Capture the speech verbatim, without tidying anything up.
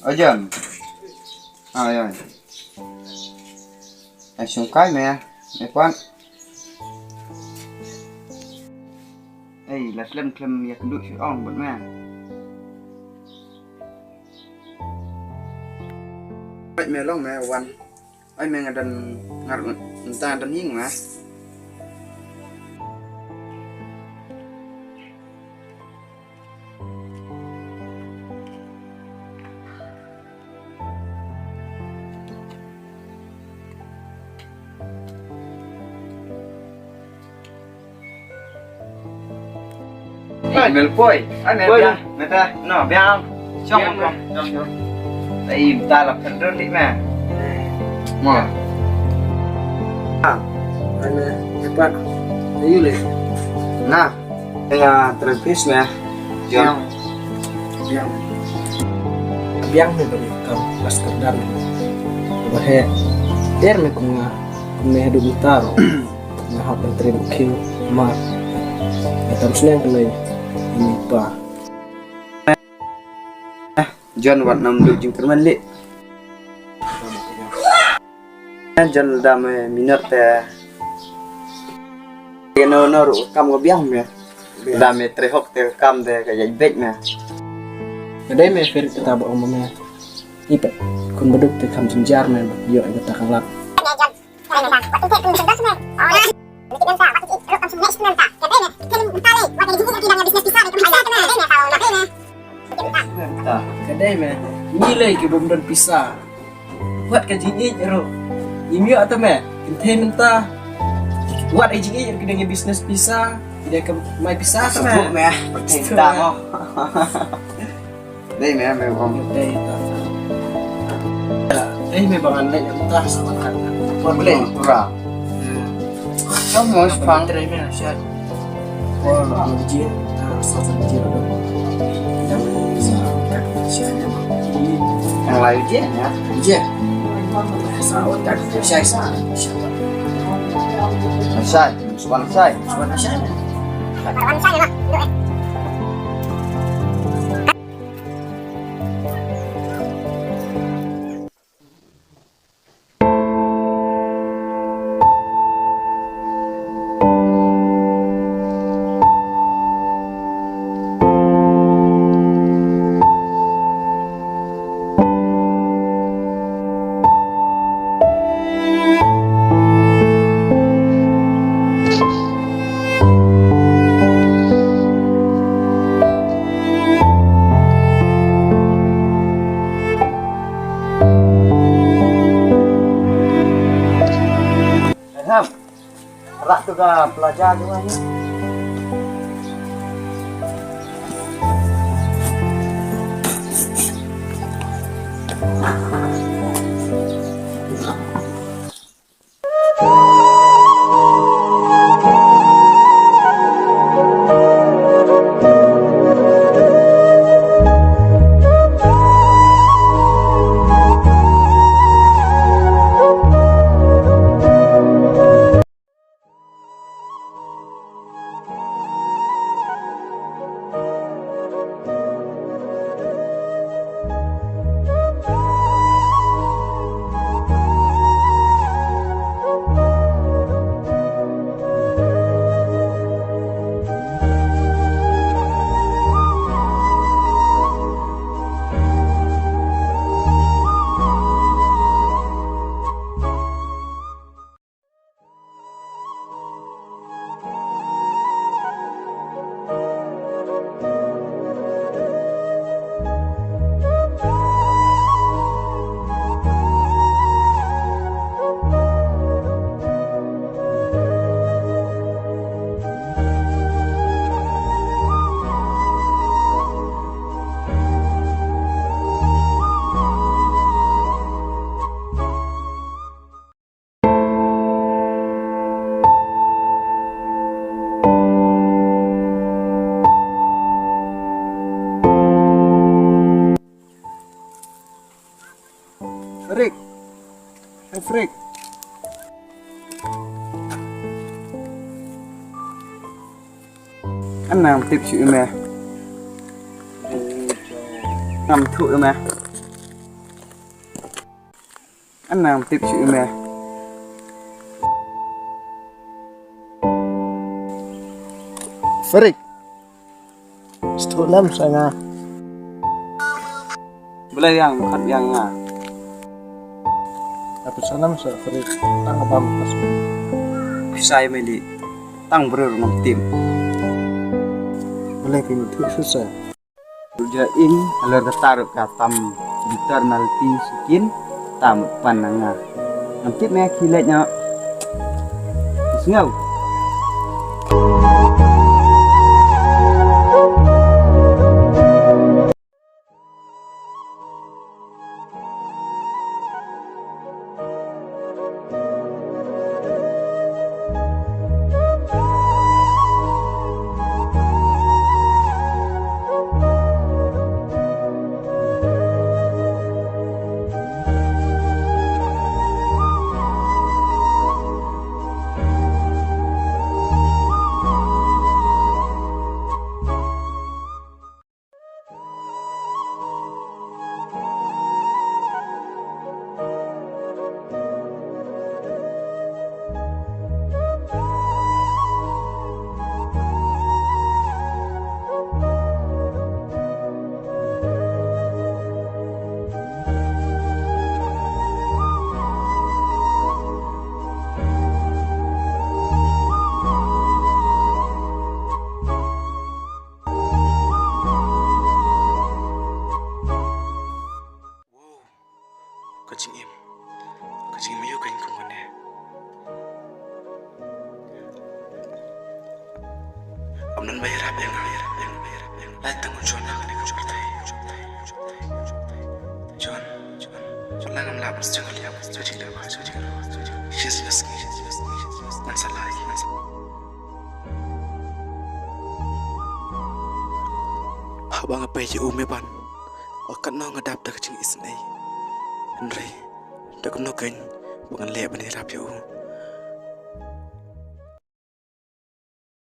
Ajan. Ai ai. Ai shong kai me. Me pan. Ei, la slem klem ïa kynduh shu ong bad me. Peit me long me wan. Ai me nga dang ngar nta dang ïing me. Ai mel poi, ai mel poi. Biang, meta, no, biang. Chong, chong, chong. Ai ta la pender dik me. Ma. Ah, ai me, cepat. Ayo le. Nah. Ïa, terang pis me. Biang. Biang. Biang me bari kam pas kerdar. Bahe. Der me kum nga. Kum me hadu mutar. Nga hap ban trim khil mar. Nga tam sneng kane. Ini pa. Jon wat nam du jingkyrmen le. Jan da me minot te. Ke no no ru kam ko biang me. Da me trehok te kam de ka jai bek me. Ka dei me fer kita ba ong me. Ipe kun baduk te kam jingjar me. Yo ita takalak. Ka dei me, ngi lei ki bym don pisa. Wat ka jingïeit ruh. Ngim ïoh ta me, kynthei mynta. Wat ai jingïeit ki dang business pisa, ki dang mai pisa ta me. Sebut me, kynthei mynta mo. Dei me, me ong. Dei ta. Dei me ba ngan leit mynta sa kan. Wat leit pura. Kamu spang. Dei me, siap. Wah, ujian, kita rasa ujian dong. Yang lain ujian ya? Ujian. Sa, oh, tak, saya sa. Saya, suan saya. Suan saya. Rak tu ka pelajar juga ni. Frik. Eh, Frik. An nang tip shu ime. Ngam thu ime. Ana tip shu ime. Farik. Stu nam sa nga. Bela yang, khat yang nga. Apa sanam sa Farik, tang bam pas. Kusai meli, tang brur ngam tim. Bela kini tu susah. Ruja ing, halar datar ka tam bitar nalti sikin, tam pan nanga. Ngam tip me ki lek nya. Sngau. Wow, ka jingim, ka jingim aïu ka jingim kum kane. Am nan ba ïarap ïa nga, ïarap ïa nga, ïarap ïa nga. Lai tang un John ha kane ka jingim. John, John, John, la ngam lah ban sngewthuh ïa ka jingim, ka jingim. Shisha, shisha, shisha, shisha. Ngan sa lai, ngan sa. Haba nga peit ïa u Meban, oh katno nga dap da ka jingisynei. Hynrei da kumno kein ba ngan leh ban ïarap ïa u?